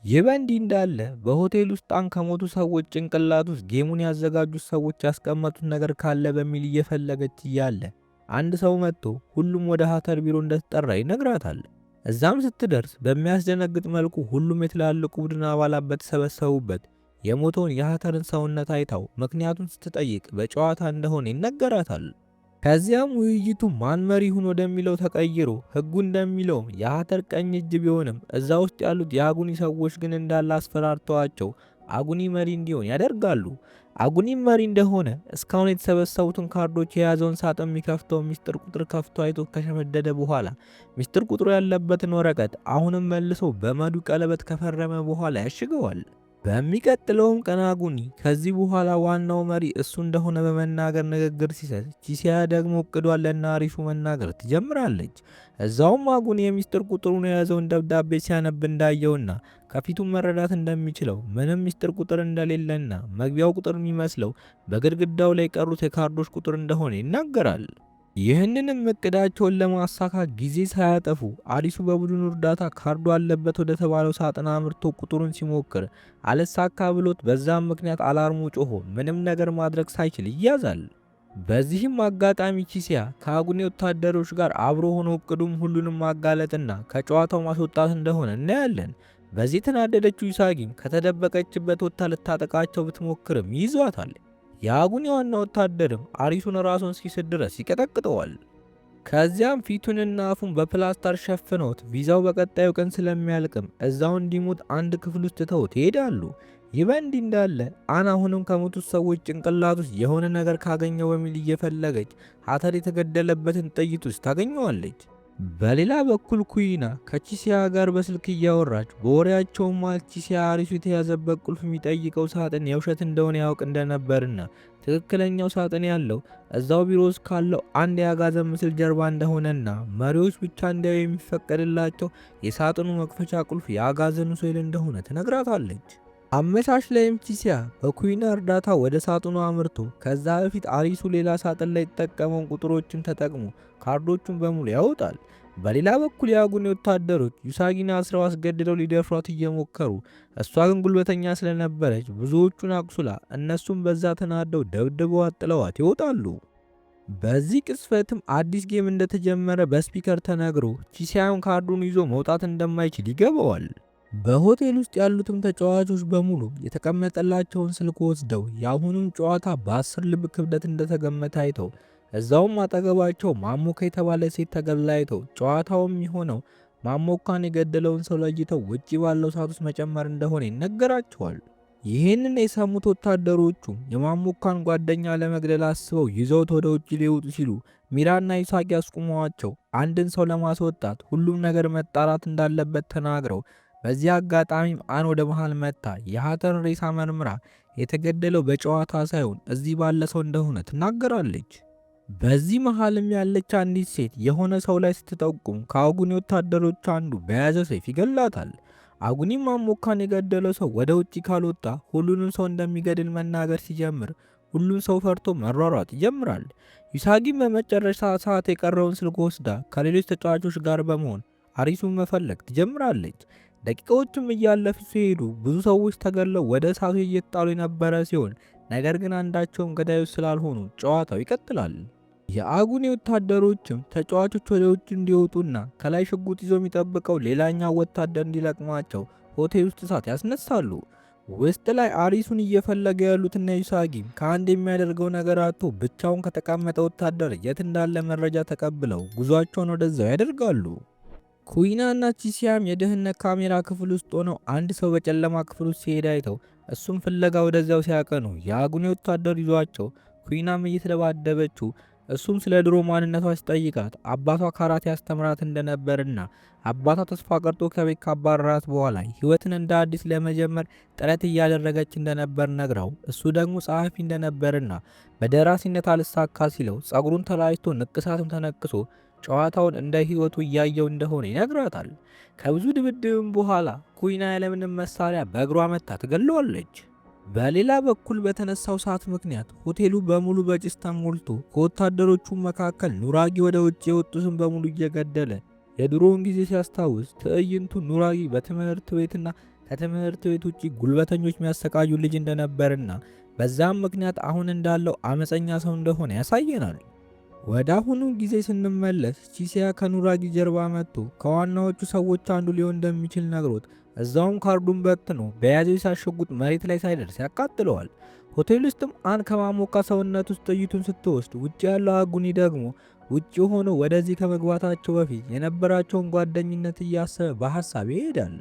ይህ በእንዲህ እንዳለ በሆቴል ውስጥ ከሞቱ ሰዎች ጭንቅላት ውስጥ game ኡን ያዘጋጁት ሰዎች ያስቀመጡት ነገር ካለ በሚል እየፈለገች እያለ አንድ ሰው መጥቶ ሁሉም ወደ ሀተር ቢሮ እንደተጠራ ይነግራታል። እዛም ስትደርስ በሚያስደነግጥ መልኩ ሁሉም የትላልቁ ቡድን አባላት በተሰበሰቡበት የሞተውን የሀተርን ሰውነት አይታው ምክንያቱን ስትጠይቅ በጨዋታ እንደሆነ ይነገራታል። ከዚያም ውይይቱ ማን መሪ ይሁን ወደሚለው ተቀይሮ ሕጉ እንደሚለውም የሀተር ቀኝ እጅ ቢሆንም እዛ ውስጥ ያሉት የአጉኒ ሰዎች ግን እንዳለ አስፈራርተዋቸው አጉኒ መሪ እንዲሆን ያደርጋሉ። አጉኒም መሪ እንደሆነ እስካሁን የተሰበሰቡትን ካርዶች የያዘውን ሳጥን የሚከፍተው ሚስጥር ቁጥር ከፍቶ አይቶ ከሸመደደ በኋላ ሚስጥር ቁጥሩ ያለበትን ወረቀት አሁንም መልሶ በመዱ ቀለበት ከፈረመ በኋላ ያሽገዋል። በሚቀጥለውም ቀን አጉኒ ከዚህ በኋላ ዋናው መሪ እሱ እንደሆነ በመናገር ንግግር ሲሰጥ፣ ቺሲያ ደግሞ እቅዷን ለነአሪሱ መናገር ትጀምራለች። እዛውም አጉኒ የሚስጥር ቁጥሩን የያዘውን ደብዳቤ ሲያነብ እንዳየውና ከፊቱ መረዳት እንደሚችለው ምንም ሚስጥር ቁጥር እንደሌለና መግቢያው ቁጥር የሚመስለው በግድግዳው ላይ የቀሩት የካርዶች ቁጥር እንደሆነ ይናገራል። ይህንንም እቅዳቸውን ለማሳካት ጊዜ ሳያጠፉ አሪሱ በቡድኑ እርዳታ ካርዱ አለበት ወደ ተባለው ሳጥን አምርቶ ቁጥሩን ሲሞክር አልሳካ ብሎት በዛም ምክንያት alarm ኡ ጮሆ ምንም ነገር ማድረግ ሳይችል ይያዛል። በዚህም አጋጣሚ ቺሲያ ከአጉኔ ወታደሮች ጋር አብሮ ሆኖ እቅዱም ሁሉንም ማጋለጥና ከጨዋታው ማስወጣት እንደሆነ እናያለን። በዚህ የተናደደችው ዩሳጊም ከተደበቀችበት ወጥታ ልታጠቃቸው ብትሞክርም ይዟታል። የአጉኒ ዋና ወታደርም አሪሱን ራሱን እስኪስት ድረስ ይቀጠቅጠዋል። ከዚያም ፊቱንና አፉን በፕላስተር ሸፍነውት ቪዛው በቀጣዩ ቀን ስለሚያልቅም እዛው እንዲሞት አንድ ክፍል ውስጥ ትተውት ይሄዳሉ። ይህ በእንዲህ እንዳለ አን አሁንም ከሞቱት ሰዎች ጭንቅላት ውስጥ የሆነ ነገር ካገኘው በሚል እየፈለገች ሀተር የተገደለበትን ጥይት ውስጥ ታገኘዋለች። በሌላ በኩል ኩይና ከቺሲያ ጋር በስልክ እያወራች በወሬያቸው መሃል ቺሲያ አሪሱ የተያዘበት ቁልፍ የሚጠይቀው ሳጥን የውሸት እንደሆነ ያውቅ እንደነበርና ትክክለኛው ሳጥን ያለው እዛው ቢሮ ውስጥ ካለው አንድ የአጋዘን ምስል ጀርባ እንደሆነና መሪዎች ብቻ እንዲያዩ የሚፈቀድላቸው የሳጥኑ መክፈቻ ቁልፍ የአጋዘኑ ስዕል እንደሆነ ትነግራታለች። አመሻሽ ላይም ቺሲያ በኩይና እርዳታ ወደ ሳጥኑ አምርቶ ከዛ በፊት አሪሱ ሌላ ሳጥን ላይ የተጠቀመውን ቁጥሮችን ተጠቅሞ ካርዶቹን በሙሉ ያወጣል። በሌላ በኩል የአጉኒ ወታደሮች ዩሳጊን አስረው አስገድደው ሊደፍሯት እየሞከሩ እሷ ግን ጉልበተኛ ስለነበረች ብዙዎቹን አቁስላ እነሱም በዛ ተናደው ደብድበው ጥለዋት ይወጣሉ። በዚህ ቅጽበትም አዲስ game እንደተጀመረ በ speaker ተነግሮ ቺሲያም ካርዱን ይዞ መውጣት እንደማይችል ይገባዋል። በሆቴል ውስጥ ያሉትም ተጫዋቾች በሙሉ የተቀመጠላቸውን ስልክ ወስደው የአሁኑን ጨዋታ በ10 ልብ ክብደት እንደተገመተ አይተው እዛውም አጠገባቸው ማሞካ የተባለ ሴት ተገድላ አይተው ጨዋታውም የሆነው ማሞካን የገደለውን ሰው ለይተው ውጪ ባለው ሰዓት ውስጥ መጨመር እንደሆነ ይነገራቸዋል። ይህንን የሰሙት ወታደሮቹ የማሞካን ጓደኛ ለመግደል አስበው ይዘውት ወደ ውጭ ሊወጡ ሲሉ ሚራና ይሳቅ ያስቆሟቸው አንድን ሰው ለማስወጣት ሁሉም ነገር መጣራት እንዳለበት ተናግረው በዚህ አጋጣሚም አን ወደ መሃል መታ የሀተርን ሬሳ መርምራ የተገደለው በጨዋታ ሳይሆን እዚህ ባለ ሰው እንደሆነ ትናገራለች። በዚህ መሃልም ያለች አንዲት ሴት የሆነ ሰው ላይ ስትጠቁም ከአጉኒ ወታደሮች አንዱ በያዘ ሰይፍ ይገላታል። አጉኒም ማሞካን የገደለው ሰው ወደ ውጭ ካልወጣ ሁሉንም ሰው እንደሚገድል መናገር ሲጀምር ሁሉም ሰው ፈርቶ መሯሯጥ ይጀምራል። ዩሳጊም በመጨረሻ ሰዓት የቀረውን ስልክ ወስዳ ከሌሎች ተጫዋቾች ጋር በመሆን አሪሱን መፈለግ ትጀምራለች። ደቂቃዎችም እያለፉ ሲሄዱ ብዙ ሰዎች ተገድለው ወደ እሳቱ እየተጣሉ የነበረ ሲሆን ነገር ግን አንዳቸውም ገዳዮች ስላልሆኑ ጨዋታው ይቀጥላል። የአጉኒ ወታደሮችም ተጫዋቾች ወደ ውጭ እንዲወጡና ከላይ ሽጉጥ ይዞ የሚጠብቀው ሌላኛው ወታደር እንዲለቅማቸው ሆቴል ውስጥ እሳት ያስነሳሉ። ውስጥ ላይ አሪሱን እየፈለገ ያሉት እነ ዩሳጊም ከአንድ የሚያደርገው ነገር አጥቶ ብቻውን ከተቀመጠ ወታደር የት እንዳለ መረጃ ተቀብለው ጉዟቸውን ወደዛው ያደርጋሉ። ኩይና እና ቺሲያም የደህንነት ካሜራ ክፍል ውስጥ ሆነው አንድ ሰው በጨለማ ክፍል ውስጥ ሲሄድ አይተው እሱም ፍለጋ ወደዚያው ሲያቀኑ የአጉኒ ወታደር ይዟቸው ኩይናም እየተደባደበችው እሱም ስለ ድሮ ማንነቷ ሲጠይቃት አባቷ ካራቴ ያስተምራት እንደነበርና አባቷ ተስፋ ቆርጦ ከቤት ካባረራት በኋላ ሕይወትን እንደ አዲስ ለመጀመር ጥረት እያደረገች እንደነበር ነግራው እሱ ደግሞ ጸሐፊ እንደነበርና በደራሲነት አልሳካ ሲለው ጸጉሩን ተላጭቶ ንቅሳትም ተነቅሶ ጨዋታውን እንደ ሕይወቱ እያየው እንደሆነ ይነግራታል። ከብዙ ድብድብም በኋላ ኩይና ያለምንም መሳሪያ በእግሯ መታ ትገለዋለች። በሌላ በኩል በተነሳው ሰዓት ምክንያት ሆቴሉ በሙሉ በጭስ ተሞልቶ ከወታደሮቹ መካከል ኑራጊ ወደ ውጭ የወጡትን በሙሉ እየገደለ የድሮውን ጊዜ ሲያስታውስ ትዕይንቱ ኑራጊ በትምህርት ቤትና ከትምህርት ቤት ውጭ ጉልበተኞች የሚያሰቃዩ ልጅ እንደነበርና በዛም ምክንያት አሁን እንዳለው አመፀኛ ሰው እንደሆነ ያሳየናል። ወደ አሁኑ ጊዜ ስንመለስ ቺሲያ ከኑራጊ ጀርባ መጥቶ ከዋናዎቹ ሰዎች አንዱ ሊሆን እንደሚችል ነግሮት እዛውም ካርዱን በትኖ በያዘው የእሳት ሽጉጥ መሬት ላይ ሳይደርስ ያቃጥለዋል። ሆቴል ውስጥም አን ከማሞካ ሰውነት ውስጥ ጥይቱን ስትወስድ ውጭ ያለው አጉኒ ደግሞ ውጭ ሆኖ ወደዚህ ከመግባታቸው በፊት የነበራቸውን ጓደኝነት እያሰበ በሐሳብ ይሄዳል።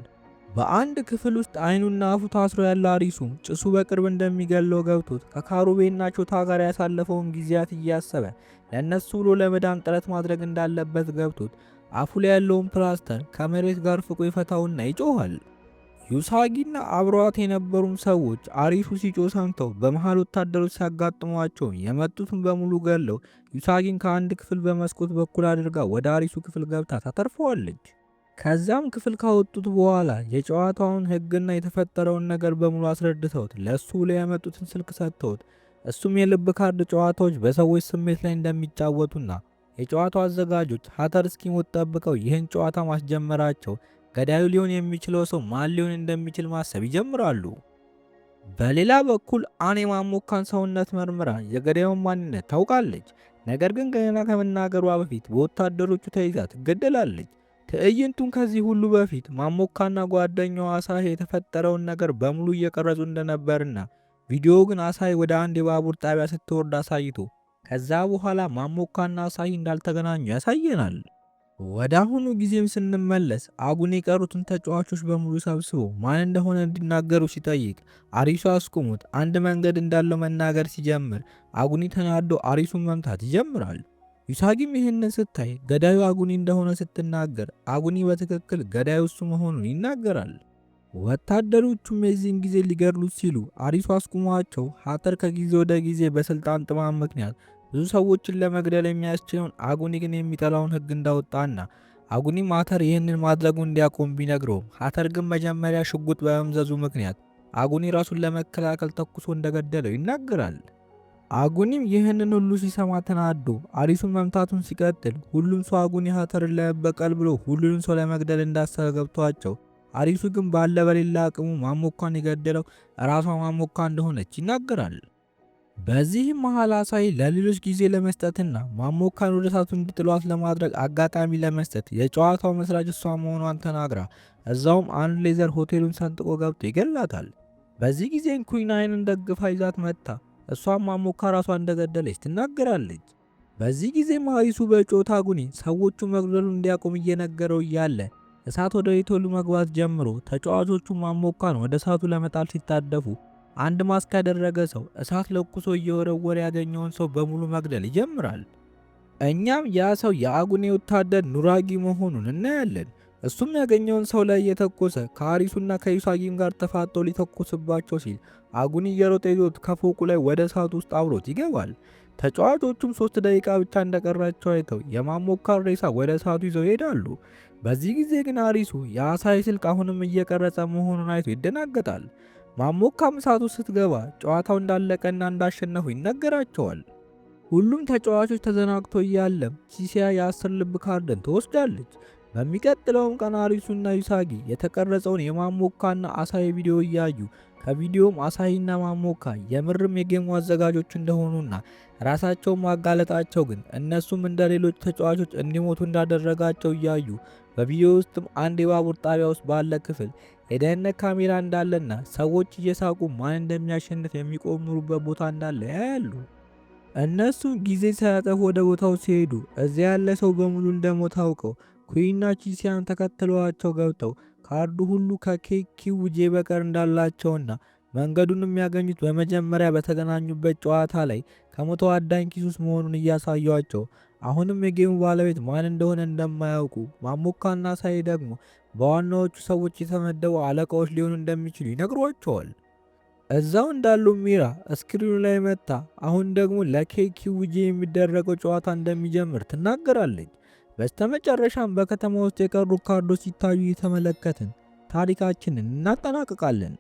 በአንድ ክፍል ውስጥ አይኑና አፉ ታስሮ ያለ አሪሱም ጭሱ በቅርብ እንደሚገለው ገብቶት ከካሩቤና ቾታ ጋር ያሳለፈውን ጊዜያት እያሰበ ለእነሱ ብሎ ለመዳን ጥረት ማድረግ እንዳለበት ገብቶት አፉ ላይ ያለውን ፕላስተር ከመሬት ጋር ፍቆ ይፈታውና ይጮኻል። ዩሳጊና አብረዋት የነበሩም ሰዎች አሪሱ ሲጮህ ሰምተው በመሃል ወታደሮች ሲያጋጥሟቸው የመጡትን በሙሉ ገለው ዩሳጊን ከአንድ ክፍል በመስኮት በኩል አድርጋ ወደ አሪሱ ክፍል ገብታ ታተርፈዋለች። ከዛም ክፍል ካወጡት በኋላ የጨዋታውን ሕግና የተፈጠረውን ነገር በሙሉ አስረድተውት ለሱ ብለው ያመጡትን ስልክ ሰጥተውት እሱም የልብ ካርድ ጨዋታዎች በሰዎች ስሜት ላይ እንደሚጫወቱና የጨዋታው አዘጋጆች ሀተር እስኪሞት ጠብቀው ይህን ጨዋታ ማስጀመራቸው ገዳዩ ሊሆን የሚችለው ሰው ማን ሊሆን እንደሚችል ማሰብ ይጀምራሉ። በሌላ በኩል አን የማሞካን ሰውነት መርምራ የገዳዩን ማንነት ታውቃለች። ነገር ግን ገና ከመናገሯ በፊት በወታደሮቹ ተይዛ ትገደላለች። ትዕይንቱን ከዚህ ሁሉ በፊት ማሞካና ጓደኛዋ አሳሂ የተፈጠረውን ነገር በሙሉ እየቀረጹ እንደነበርና ቪዲዮ ግን አሳሂ ወደ አንድ የባቡር ጣቢያ ስትወርድ አሳይቶ ከዛ በኋላ ማሞካና አሳሂ እንዳልተገናኙ ያሳየናል። ወደ አሁኑ ጊዜም ስንመለስ አጉን የቀሩትን ተጫዋቾች በሙሉ ሰብስቦ ማን እንደሆነ እንዲናገሩ ሲጠይቅ አሪሱ አስቁሙት አንድ መንገድ እንዳለው መናገር ሲጀምር አጉኒ ተናዶ አሪሱን መምታት ይጀምራል። ዩሳጊም ይህንን ስታይ ገዳዩ አጉኒ እንደሆነ ስትናገር አጉኒ በትክክል ገዳዩ እሱ መሆኑን ይናገራል። ወታደሮቹም የዚህን ጊዜ ሊገድሉት ሲሉ አሪሱ አስቁሟቸው ሀተር ከጊዜ ወደ ጊዜ በስልጣን ጥማት ምክንያት ብዙ ሰዎችን ለመግደል የሚያስችለውን አጉኒ ግን የሚጠላውን ሕግ እንዳወጣና አጉኒም ሀተር ይህንን ማድረጉን እንዲያቆም ቢነግረውም ሀተር ግን መጀመሪያ ሽጉጥ በመምዘዙ ምክንያት አጉኒ ራሱን ለመከላከል ተኩሶ እንደገደለው ይናገራል። አጉኒም ይህንን ሁሉ ሲሰማ ተናዶ አሪሱን መምታቱን ሲቀጥል ሁሉም ሰው አጉኒ ሀተርን ለመበቀል ብሎ ሁሉንም ሰው ለመግደል እንዳሰበ ገብቷቸው አሪሱ ግን ባለ በሌላ አቅሙ ማሞካን የገደለው ራሷ ማሞካ እንደሆነች ይናገራል። በዚህም መሃል አሳይ ለሌሎች ጊዜ ለመስጠትና ማሞካን ወደ እሳቱ እንዲጥሏት ለማድረግ አጋጣሚ ለመስጠት የጨዋታው መስራች እሷ መሆኗን ተናግራ እዛውም አንድ ሌዘር ሆቴሉን ሰንጥቆ ገብቶ ይገላታል። በዚህ ጊዜ ኩዊን አይንን ደግፋ ይዛት መጥታ እሷም ማሞካ ራሷ እንደገደለች ትናገራለች። በዚህ ጊዜ አሪሱ በጮታ አጉኒ ሰዎቹ መግደሉን እንዲያቆም እየነገረው እያለ እሳት ወደ ሆቴሉ መግባት ጀምሮ ተጫዋቾቹ ማሞካን ወደ እሳቱ ለመጣል ሲታደፉ አንድ ማስክ ያደረገ ሰው እሳት ለኩሶ እየወረወረ ያገኘውን ሰው በሙሉ መግደል ይጀምራል። እኛም ያ ሰው የአጉኔ ወታደር ኑራጊ መሆኑን እናያለን። እሱም ያገኘውን ሰው ላይ እየተኮሰ ከአሪሱና ከዩሳጊም ጋር ተፋጦ ሊተኮስባቸው ሲል አጉኒ እየሮጠ ይዞት ከፎቁ ላይ ወደ እሳቱ ውስጥ አብሮት ይገባል። ተጫዋቾቹም 3 ደቂቃ ብቻ እንደቀራቸው አይተው የማሞካን ሬሳ ወደ እሳቱ ይዘው ይሄዳሉ። በዚህ ጊዜ ግን አሪሱ የአሳይ ስልክ አሁንም እየቀረጸ መሆኑን አይቶ ይደናገጣል። ማሞካም እሳቱ ስትገባ ጨዋታው እንዳለቀና እንዳሸነፉ ይነገራቸዋል። ሁሉም ተጫዋቾች ተዘናግቶ እያለም ሲሲያ የ10 ልብ ካርድን ትወስዳለች። በሚቀጥለውም ቀን አሪሱና ዩሳጊ የተቀረጸውን የማሞካና አሳይ ቪዲዮ እያዩ ከቪዲዮም አሳይና ማሞካ የምርም የ game ኡ አዘጋጆች እንደሆኑና ራሳቸውን ማጋለጣቸው ግን እነሱም እንደ ሌሎች ተጫዋቾች እንዲሞቱ እንዳደረጋቸው እያዩ በቪዲዮ ውስጥም አንድ የባቡር ጣቢያ ውስጥ ባለ ክፍል የደህንነት ካሜራ እንዳለና ሰዎች እየሳቁ ማን እንደሚያሸንፍ የሚቆምሩበት ቦታ እንዳለ ያያሉ። እነሱም ጊዜ ሳያጠፉ ወደ ቦታው ሲሄዱ እዚያ ያለ ሰው በሙሉ እንደሞተ አውቀው ኩዊንና ቺሲያን ተከትለዋቸው ገብተው ካርዱ ሁሉ ከ KQJ በቀር እንዳላቸውና መንገዱን የሚያገኙት በመጀመሪያ በተገናኙበት ጨዋታ ላይ ከሞተው አዳኝ ኪስ ውስጥ መሆኑን እያሳዩአቸው አሁንም የ game ኡ ባለቤት ማን እንደሆነ እንደማያውቁ ማሞካና ሳይ ደግሞ በዋናዎቹ ሰዎች የተመደቡ አለቃዎች ሊሆኑ እንደሚችሉ ይነግሯቸዋል። እዛው እንዳሉ ሚራ screen ኡ ላይ መጥታ አሁን ደግሞ ለ KQJ የሚደረገው ጨዋታ እንደሚጀምር ትናገራለች። በስተመጨረሻም በከተማ ውስጥ የቀሩ ካርዶች ሲታዩ እየተመለከትን ታሪካችንን እናጠናቅቃለን።